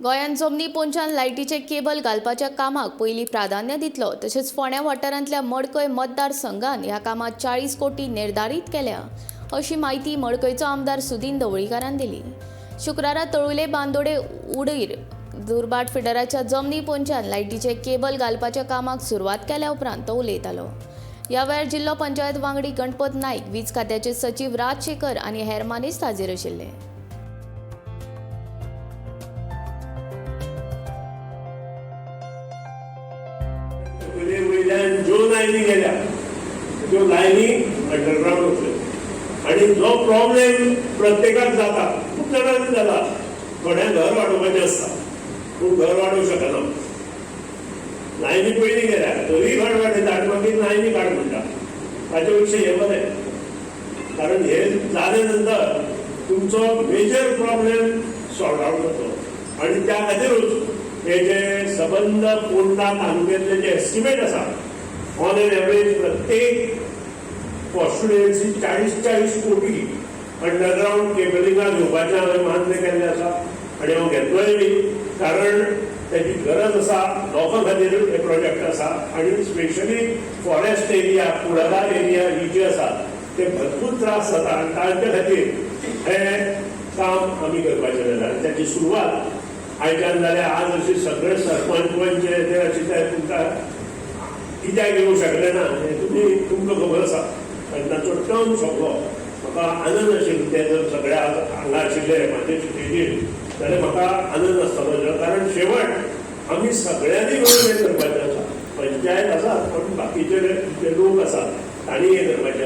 गोंयांत जमनी पोंच्यान लायटीचे केबल घालपाच्या कामाक पयलीं प्राधान्य दितलो. तशेंच फोंड्या वाठारांतल्या मडकय मतदारसंघान ह्या कामाक 40 कोटी निर्धारीत केल्या अशी म्हायती मडकयचो आमदार सुदीन ढवळीकारान दिली. शुक्रारा तळुले बांदोडे उडीर दुर्भाट फिडराच्या जमनी पोंच्यान लायटीचे केबल घालपाच्या कामाक सुरवात केल्या उपरांत तो उलयतालो. ह्या वेळार जिल्लो पंचायत वांगडी गणपत नायक, वीज खात्याचे सचीव राजशेखर आनी हेर मानेस्त हाजीर आशिल्ले. पयलीं वयल्यान ज्यो लायनी गेल्या त्यो लायनी अंडरग्रावंड वतल्यो आनी जो प्रॉब्लेम प्रत्येकाक जाता, खूब जाणांनी जाला, थोड्यांक घर वाडोवपाचें आसता पूण घर वाडोवंक शकना. लायनी पयलीं गेल्या तरी घर वाडयता आनी मागीर लायनी काड म्हणटा. ताचे पेक्षा हें बरें, कारण हे जाले नंतर तुमचो मेजर प्रॉब्लेम सॉर्ट आउट जातलो. आनी त्या खातीरूच हे जे सबंद पोंडा तालुक्यातले जे एस्टिमेट आसा, ऑन एन एवरेज प्रत्येक कॉन्स्टिट्युएन्सी 40-40 कोटी अंडरग्रावंड केबलिंगा घेवपाचें हांवें मान्य केल्लें आसा आनी हांव घेतलोय बी, कारण तेजी गरज आसा. लोकां खातीर हे प्रोजेक्ट आसा आनी स्पेशली फॉरेस्ट एरिया, कुळागर एरिया ही जी आसा ते भरपूर त्रास जाता आनी तांच्या खातीर हें काम आमी करपाचें जालें. आनी ताची सुरवात आयच्यान जाल्यार आज अशी सगळे सरपंच पंच ते अशे ते तुमकां कित्याक येवंक शकले ना हें तुमी तुमकां खबर आसा, कारण तांचो टर्म सोंपलो. म्हाका आनंद आशिल्लो ते जर सगळे आज हांगा आशिल्ले म्हाजे स्टेजीर जाल्यार म्हाका आनंद आसतलो, कारण शेवट आमी सगळ्यांनी मेळून हें करपाचें आसा. पंचायत आसा पण बाकीचे जे लोक आसात तांणी हें करपाचें.